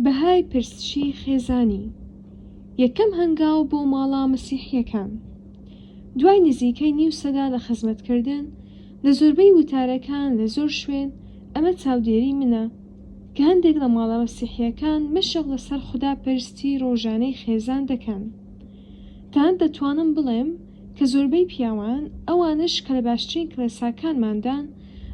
بەهای پرسشی خێزانی یەکەم هەنگاو بۆ ماڵە مەسیحییەکان. دوای نزیکەی نیو سەدە لە خزمەتکردن، لە زۆربەی وتارەکان لە زۆر شوێن، ئەمە چاودێری منە کە هەندێک لە ماڵە مەسیحییەکان مەشق لەسەر خودا پەرستی ڕۆژانەی خێزان دەکەن. تەنانەت دەتوانم بڵێم کە زۆربەی پیاوان، ئەوانەش کە لە باشترین کڵێساکانماندان،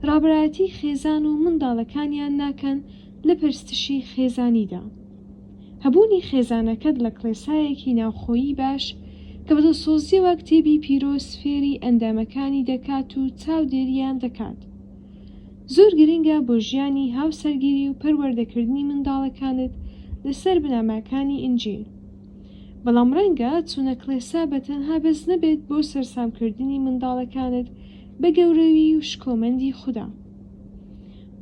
ڕابەرایەتی خێزان و منداڵەکانیان ناکەن لە پەرستشی خێزانیدا. هەبوونی خێزانەکەت لە کڵێسایەکی ناوخۆیی باش کە بە دڵسۆزییەوە کتێبی پیرۆز فێری ئەندامەکانی دەکات و چاودێرییان دەکات زۆر گرنگە بۆ ژیانی هاوسەرگیری و پەروەردەکردنی منداڵەکانت لەسەر بنەماکانی ئینجیل. بەڵام ڕەنگە چوونە کڵێسا بە تەنها بەس نەبێت بۆ سەرسامکردنی منداڵەکانت بە گەورەوی و شکۆمەندی خودا.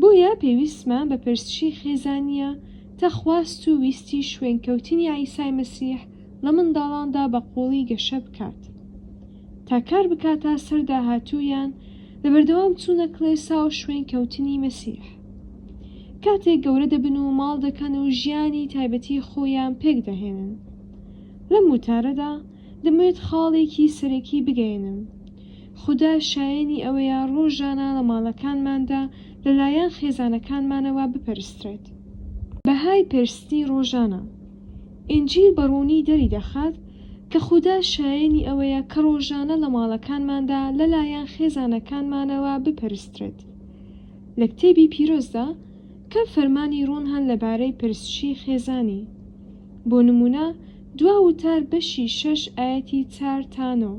بۆیە پێویستمان بە پرسشی خێزانییە تا خواست و ویستی شوێنکەوتنی عیسای مەسیح لە منداڵاندا بە قووڵی گەشە بکات. تا کار بکاتە سەر داهاتوویان لە بەردەوام چوونە کڵێسا و شوێن کەوتنی مەسیح. کاتێک گەورە دەبن و ماڵ دەکەن و ژیانی تایبەتی خۆیان پێک دەهێنن. لەم وتارەدا دەمەوێت خاڵێکی سەرەکی بگەیەنم. خودا شایەنی ئەوەیە ڕۆژانە لە ماڵەکانماندا لەلایەن خێزانەکانمانەوە بپەرسترێت. بەهای پەرستنی ڕۆژانە. ئینجیل بە ڕوونی دەریدەخات کە خودا شایەنی ئەوەیە کە ڕۆژانە لە ماڵەکانماندا لەلایەن خێزانەکانمانەوە بپەرسترێت. لە کتێبی پیرۆزدا کەم فەرمانی ڕوون هەن لەبارەی پرسشی خێزانی. بۆ نموونە دوا وتار بەشی شەش ئایەتی چار تا نۆ.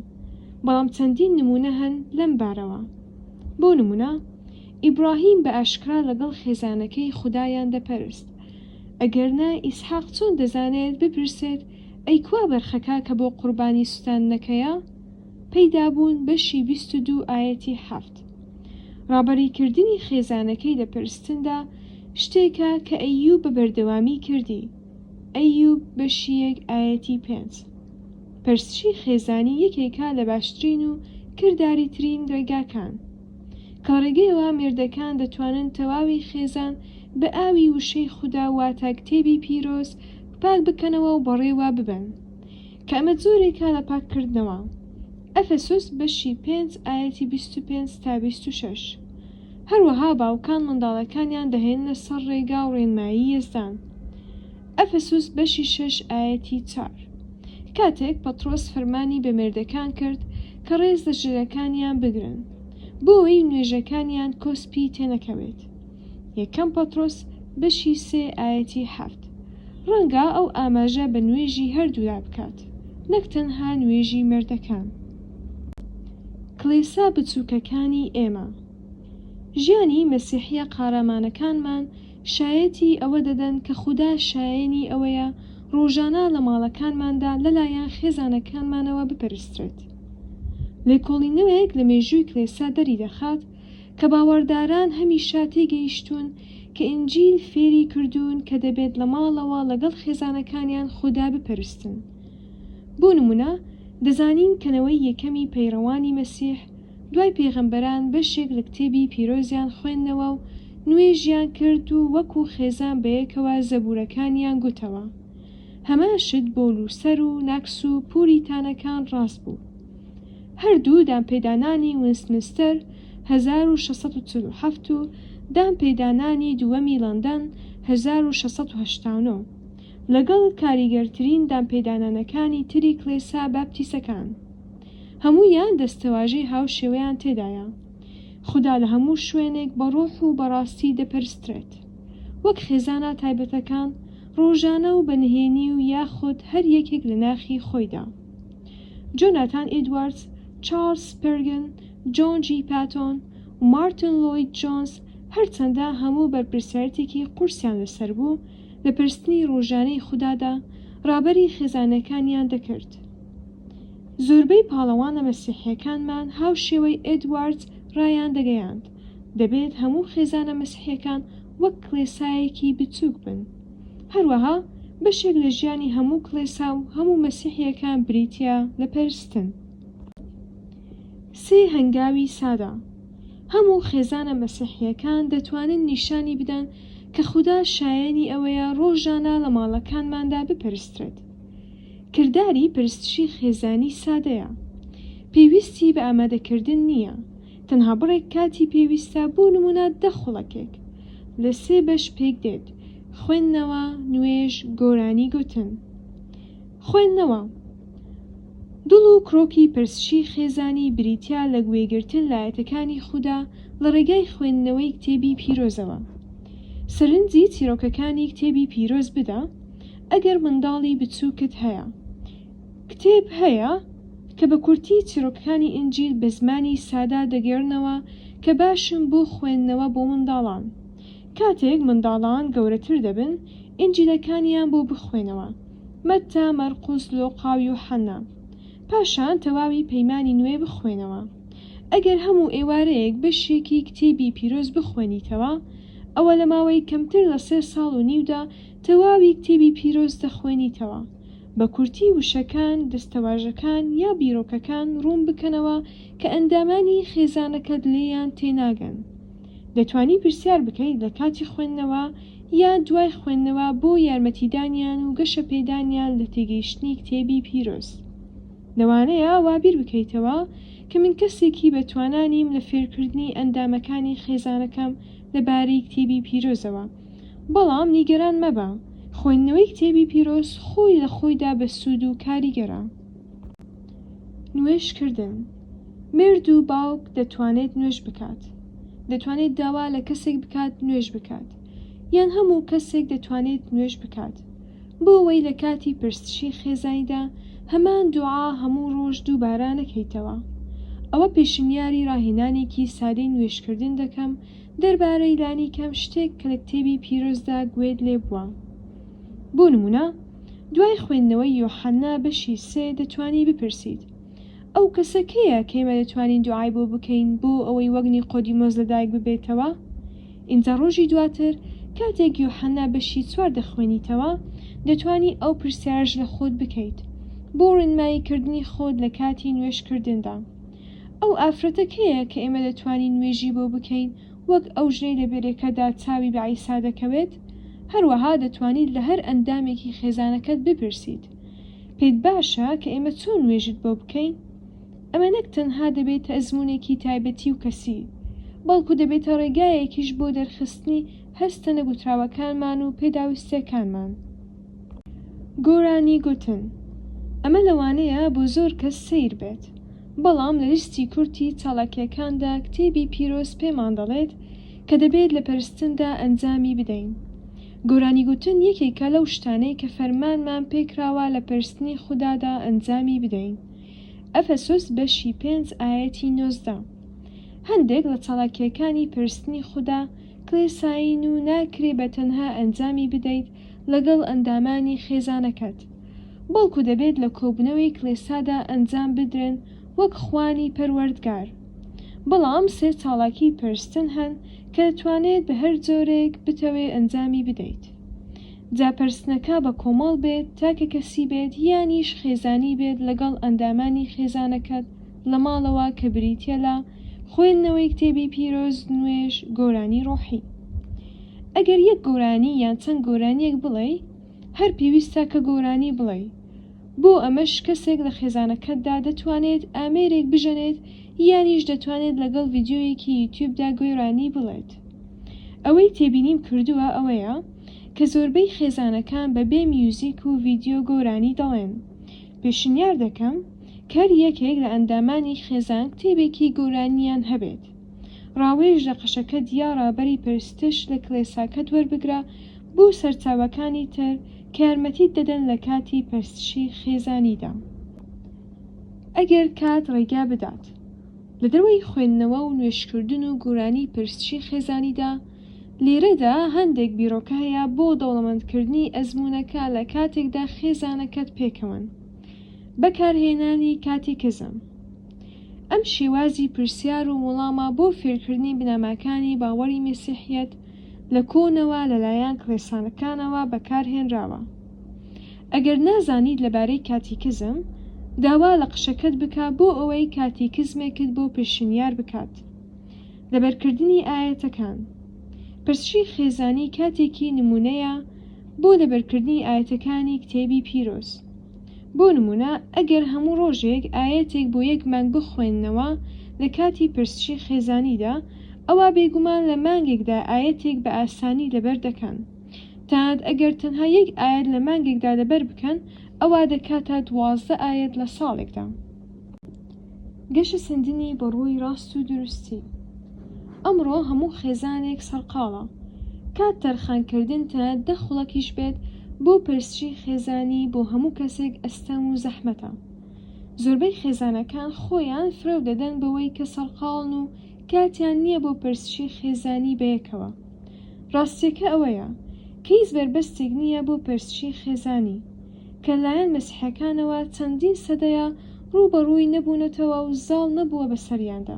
بەڵام چەندین نموونە هەن لەم بارەوە. بۆ نموونە ئیبراهیم بە ئاشکرا لەگەڵ خێزانەکەی خودایان دەپەرست. ئەگەرنا ئیسحاق چۆن دەزانێت بپرسێت ئەی کوا بەرخەکە کە بۆ قوربانی سوتاندنەکەیە؟ پەیدابوون بەشی 22 ئایەتی حەفت. ڕابەریکردنی خێزانەکەی لە پەرستندا شتێکە کە ئەیوب بە بەردەوامی کردی، ئەیوب بەشی یەک ئایەتی پێنج. پەرستشی خێزانی یەکێکە لە باشترین و کرداریترین ڕێگاکان. کە لە ڕێگەیەوە مێردەکان دەتوانن تەواوی خێزان بە ئاوی وشەی خودا واتە کتێبی پیرۆز پاک بکەنەوە و بەڕێوە ببەن کە ئەمە جۆرێکە لە پاککردنەوە ئەفەسوس بەشی پێنج ئایەتی 25 تا 26 هەروەها باوکان منداڵەکانیان دەهێننە سەر ڕێگا و ڕێنمایی یەزدان ئەفەسوس بەشی شەش ئایەتی چار کاتێک پەتڕۆس فەرمانی بە مێردەکان کرد کە ڕێز لە ژنەکانیان بگرن بۆ ئەوەی نوێژەکانیان کۆسپی تێنەکەوێت. یەکەم پەتڕۆس بەشی سێ ئایەتی حەفت. ڕەنگە ئەو ئاماژە بە نوێژی هەردوولا بکات نەک تەنها نوێژی مێردەکان. کڵێسا بچووکەکانی ئێمە. ژیانی مەسیحییە قارەمانەکانمان شایەتی ئەوە دەدەن کە خودا شایەنی ئەوەیە ڕۆژانە لە ماڵەکانماندا لەلایەن خێزانەکانمانەوە بپەرسترێت. لێکۆڵینەوەیەک لە مێژووی کلێسا دەریدەخات کە باوەڕداران هەمیشە تێگەیشتوون کە ئینجیل فێری کردوون کە دەبێت لە ماڵەوە لەگەڵ خێزانەکانیان خودا بپەرستن. بۆ نموونە دەزانین کە نەوەی یەکەمی پەیڕەوانی مەسیح دوای پێغەمبەران بەشێک لە کتێبی پیرۆزیان خوێندنەوە و نوێژیان کرد و وەکو خێزان بەیەکەوە زەبوورەکانیان گوتەوە. هەمان شت بۆ لوسەر و ناکس و پوریتانەکان ڕاست بوو. هەردوو دانپێدانانی وینستمنستەر 1647 و دانپێدانانی دووەمی لەندەن 1689 لەگەڵ کاریگەرترین دانپێدانانەکانی تری کڵێسا باپتیسەکان هەموویان دەستەواژەی هاوشێوەیان تێدایە. خودا لە هەموو شوێنێک بە ڕۆح و بە ڕاستی دەپەرسترێت. وەک خێزانە تایبەتەکان، ڕۆژانە و بە نهێنی و یاخود هەر یەکێک لە ناخی خۆیدا. جۆناتان ئیدواردز، چارڵز سپێرگن، جۆن جی پاتۆن و مارتن لۆید جۆنز هەرچەندە هەموو بەرپرسیارێتێکی قورسیان لەسەر بوو لە پەرستنی ڕۆژانەی خودادا، ڕابەری خێزانەکانیان دەکرد. زۆربەی پاڵەوانە مەسیحییەکانمان هاوشێوەی ئێدواردز ڕایاندەگەیاند، دەبێت هەموو خێزانە مەسیحییەکان وەک کڵێسایەکی بچووک بن. هەروەها بەشێک لە ژیانی هەموو کڵێسا و هەموو مەسیحییەکان بریتییە لە پەرستن. سێ هەنگاوی سادە. هەموو خێزانە مەسیحییەکان دەتوانن نیشانی بدەن. کە خودا شایەنی ئەوەیە ڕۆژانە لە ماڵەکانماندا بپەرسترێت. کرداری پەرستشی خێزانی سادەیە. پێویستی بە ئامادەکردن نییە، تەنها بڕێک کاتی پێویستە بۆ نموونە دە خوڵەکێک. لە سێ بەش پێک دێت، خوێندنەوە، نوێژ، گۆرانی گوتن. خوێندنەوە. دڵ و کرۆکی پرسشی خێزانی بریتیە لە گوێگرتن لە ئایەتەکانی خودا لە ڕێگای خوێندنەوەی کتێبی پیرۆزەوە. سەرنجی چیرۆکەکانی کتێبی پیرۆز بدە ئەگەر منداڵی بچووکت هەیە. کتێب هەیە کە بە کورتی چیرۆکەکانی ئینجیل بە زمانی سادە دەگێڕنەوە کە باشن بۆ خوێندنەوە بۆ منداڵان. کاتێک منداڵان گەورەتر دەبن ئینجیلەکانیان بۆ بخوێنەوە. مەتتا، مەرقوس، لۆقا و یۆحەنا. پاشان تەواوی پەیمانی نوێ بخوێنەوە. ئەگەر هەموو ئێوارەیەک بەشێکی کتێبی پیرۆز بخوێنیتەوە، ئەوە لە ماوەی کەمتر لە سێ ساڵ و نیودا تەواوی کتێبی پیرۆز دەخوێنیتەوە. بە کورتی وشەکان، دەستەواژەکان یا بیرۆکەکان ڕوون بکەنەوە کە ئەندامانی خێزانەکەت لێیان تێناگەن. دەتوانی پرسیار بکەیت لە کاتی خوێندنەوە یان دوای خوێندنەوە بۆ یارمەتیدانیان و گەشەپێدانیان لە تێگەیشتنی کتێبی پیرۆز. لەوانەیە وا بیر بکەیتەوە کە من کەسێکی بەتوانا نیم لە فێرکردنی ئەندامەکانی خێزانەکەم لەبارەی کتێبی پیرۆزەوە، بەڵام نیگەران مەبە، خوێندنەوەی کتێبی پیرۆز خۆی لە خۆیدا بەسوود و کاریگەرە. نوێژکردن، مێرد و باوک دەتوانێت نوێژ بکات، دەتوانێت داوا لە کەسێک بکات نوێژ بکات، یان هەموو کەسێک دەتوانێت نوێژ بکات، بۆ ئەوەی لە کاتی پرسشی خێزانیدا هەمان دوعا هەموو ڕۆژ دووبارە نەکەیتەوە. ئەوە پێشنیاری ڕاهێنانێکی سادەی نوێژکردن دەکەم دەربارەی لانیکەم شتێک کە لە کتێبی پیرۆزدا گوێت لێ بووە. بۆ نموونە، دوای خوێندنەوەی یۆحەنا بەشی سێ دەتوانی بپرسیت، ئەو کەسە کێیە کە ئێمە دەتوانین دوعای بۆ بکەین بۆ ئەوەی وەک نیقۆدیمۆس لەدایک ببێتەوە؟ ئینجا ڕۆژی دواتر کاتێک یۆحەنا بەشی چوار دەخوێنیتەوە، دەتوانی ئەو پرسیارەش لە خۆت بکەیت بۆ ڕێنماییکردنی خۆت لە کاتی نوێژکردندا. ئەو ئافرەتە کێیە کە ئێمە دەتوانین نوێژی بۆ بکەین وەک ئەو ژنەی لە بێرەکەدا چاوی بە عیسا دەکەوێت؟ هەروەها دەتوانیت لە هەر ئەندامێکی خێزانەکەت بپرسیت، پێت باشە کە ئێمە چۆن نوێژت بۆ بکەین؟ ئەمە نەک تەنها دەبێتە ئەزموونێکی تایبەتی و کەسی، بەڵکو دەبێتە ڕێگایەکیش بۆ دەرخستنی هەستە نەگوتراوەکانمان و پێداویستییەکانمان. گۆرانی گوتن، ئەمە لەوانەیە بۆ زۆر کەس سەیر بێت، بەڵام لە لیستی کورتی چالاکییەکاندا کتێبی پیرۆز پێمان دەڵێت کە دەبێت لە پەرستندا ئەنجامی بدەین. گۆرانی گوتن یەکێکە لەو شتانەی کە فەرمانمان پێکراوە لە پەرستنی خودادا ئەنجامی بدەین. ئەفەسۆس بەشی پێنج ئایەتی 19. هەندێک لە چالاکییەکانی پەرستنی خودا کڵێسایین و ناکرێ بە تەنها ئەنجامی بدەیت لەگەڵ ئەندامانی خێزانەکەت، بەڵکو دەبێت لە کۆبونەوەی کڵێسادا ئەنجام بدرێن وەک خوانی پەروەردگار. بەڵام سێ چاڵاکی پەرستن هەن کە دەتوانێت بە هەر جۆرێک بتەوێ ئەنجامی بدەیت. جا پەرستنەکە بە کۆمەڵ بێت، تاکەکەسی بێت یانیش خێزانی بێت لەگەڵ ئەندامانی خێزانەکەت لە ماڵەوە کە بریتیە لە، خوێندنەوەی کتێبی پیرۆز، نوێژ، گۆرانی ڕۆحی. ئەگەر یەک گۆرانی یان چەند گۆرانیەک بڵێی، هەر پێویستە کە گۆرانی بڵێی. بۆ ئەمەش کەسێک لە خێزانەکەتدا دەتوانێت ئامێرێک بژەنێت یانیش دەتوانێت لەگەڵ ڤیدیۆیەکی یوتیوبدا گۆرانی بڵێت. ئەوەی تێبینیم کردووە ئەوەیە کە زۆربەی خێزانەکان بە بێ میوزیک و ڤیدیۆ گۆرانی دەڵێن. پێشنیار دەکەم کە هەر یەکێک لە ئەندامانی خێزان کتێبێکی گۆرانییان هەبێت. ڕاوێژ لە قەشەکەت یا ڕابەری پەرستش لە کڵێساکەت وەربگرە بۆ سەرچاوەکانی تر کە یارمەتیت دەدەن لە کاتی پەرستشی خێزانیدا. ئەگەر کات ڕێگا بدات. لە دەرەوەی خوێندنەوە و نوێژکردن و گۆرانی پەرستشی خێزانیدا، لێرەدا هەندێک بیرۆکە هەیە بۆ دەوڵەمەندکردنی ئەزموونەکە لە کاتێکدا خێزانەکەت پێکەوەن. بەکارهێنانی کاتیکزم. ئەم شێوازی پرسیار و وڵامە بۆ فێرکردنی بنەماکانی باوەڕی مەسیحیەت لە کۆنەوە لەلایەن کڵێسانەکانەوە بەکارهێنراوە. ئەگەر نازانیت لەبارەی کاتیکزم، داوا لە قشەکەت بکە بۆ ئەوەی کاتیکزمێکت بۆ پێشنیار بکات. لەبەرکردنی ئایەتەکان. پرسشی خێزانی کاتێکی نموونەیە بۆ لەبەرکردنی ئایەتەکانی کتێبی پیرۆز. بۆ نموونە ئەگەر هەموو ڕۆژێک ئایەتێک بۆ یەک مانگ بخوێننەوە لە کاتی پرسشی خێزانیدا، ئەوا بێگومان لە مانگێکدا ئایەتێک بە ئاسانی لەبەر دەکەن. تەنانەت ئەگەر تەنها یەک ئایەت لە مانگێکدا لەبەر بکەن، ئەوا دەکاتە 12 ئایەت لە ساڵێکدا. گەشەسەندنی بەڕووی ڕاست و دروستی. ئەمڕۆ هەموو خێزانێک سەرقاڵە. کات تەرخانکردن تەنانەت دە خوڵەکیش بێت بۆ پرسشی خێزانی بۆ هەموو کەسێک ئەستەم و زەحمەتە. زۆربەی خێزانەکان خۆیان فرێو دەدەن بەوەی کە سەرقاڵن و کاتیان نییە بۆ پرسشی خێزانی بەیەکەوە. ڕاستیەکە ئەوەیە کە هیچ بەربەستێک نییە بۆ پرسشی خێزانی. کە لایەن مەسیحیەکانەوە چەندین سەدەیە ڕووبەڕووی نەبوونەتەوە و زاڵ نەبووە بەسەریاندا.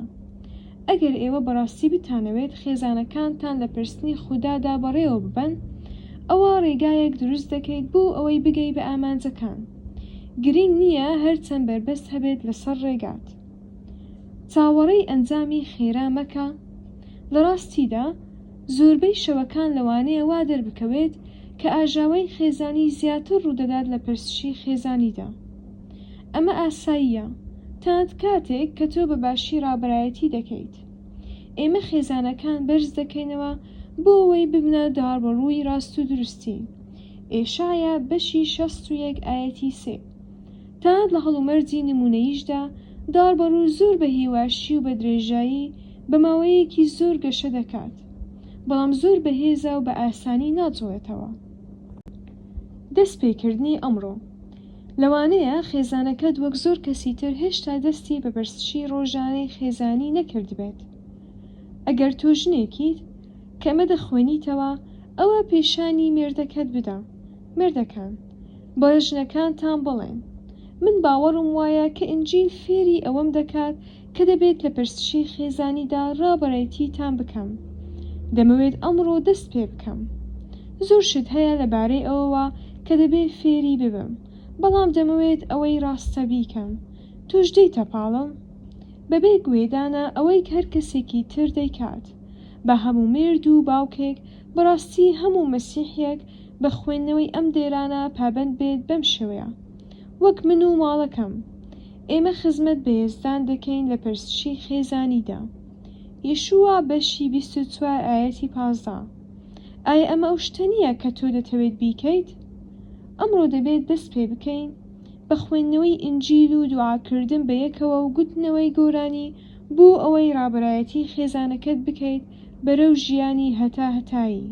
ئەگەر ئێوە بەڕاستی بتانەوێت خێزانەکانتان لە پەرستنی خودادا بەڕێوە ببەن، ئەوا ڕێگایەک دروست دەکەیت بۆ ئەوەی بگەی بە ئامانجەکان. گرینگ نییە هەرچەند بەربەست هەبێت لەسەر ڕێگات. چاوەڕێی ئەنجامی خێرا مەکە. لە ڕاستیدا، زۆربەی شەوەکان لەوانەیە وا دەربکەوێت کە ئاژاوەی خێزانی زیاتر ڕوودەدات لە پرسشی خێزانیدا. ئەمە ئاساییە، تەنانەت کاتێک کە تۆ بە باشی ڕابەرایەتی دەکەیت. ئێمە خێزانەکان بەرز دەکەینەوە بۆ ئەوەی ببنە داربەڕووی ڕاست و دروستی. ئێشایا بەشی 61 ئایەتی سێ. تەنانەت لە هەڵومەرجی نموونەییشدا داربەڕوو زۆر بە هێواشی و بە درێژایی بە ماوەیەکی زۆر گەشە دەکات، بەڵام زۆر بەهێزە و بە ئاسانی ناجوڵێتەوە. دەست پێکردنی ئەمڕۆ. لەوانەیە خێزانەکەت وەک زۆر کەسی تر هێشتا دەستی بە پرسشی ڕۆژانەی خێزانی نەکردبێت. ئەگەر تۆ ژنێکیت کە ئەمە دەخوێنیتەوە، ئەوا پێشانی مێردەکەت بدە. مێردەکان، بە ژنەکانتان بڵێن، من باوەڕم وایە کە ئینجیل فێری ئەوەم دەکات کە دەبێت لە پرسشی خێزانیدا ڕابەرایەتیتان بکەم. دەمەوێت ئەمڕۆ دەست پێ بکەم. زۆر شت هەیە لەبارەی ئەوەوە کە دەبێ فێری ببم، بەڵام دەمەوێت ئەوەی ڕاستە بیکەم. تۆش دێیتە پاڵم؟ بەبێ گوێدانە ئەوەی هەر کەسێکی تر دەیکات. با هەموو مێرد و باوکێک، بەڕاستی هەموو مەسیحیەک، بە خوێندنەوەی ئەم دێرانە پابەند بێت بەم شێوەیە، وەک من و ماڵەکەم، ئێمە خزمەت بە یەزدان دەکەین لە پەرستشی خێزانیدا. یەشوا بەشی 24 ئایەتی 15. ئایا ئەمە ئەو شتە نییە کە تۆ دەتەوێت بیکەیت؟ ئەمڕۆ دەبێت دەست پێ بکەین بە خوێندنەوەی ئینجیل و دوعاکردن بەیەکەوە و گوتنەوەی گۆرانی بۆ ئەوەی ڕابەرایەتی خێزانەکەت بکەیت بەرەو ژیانی هەتا هەتایی.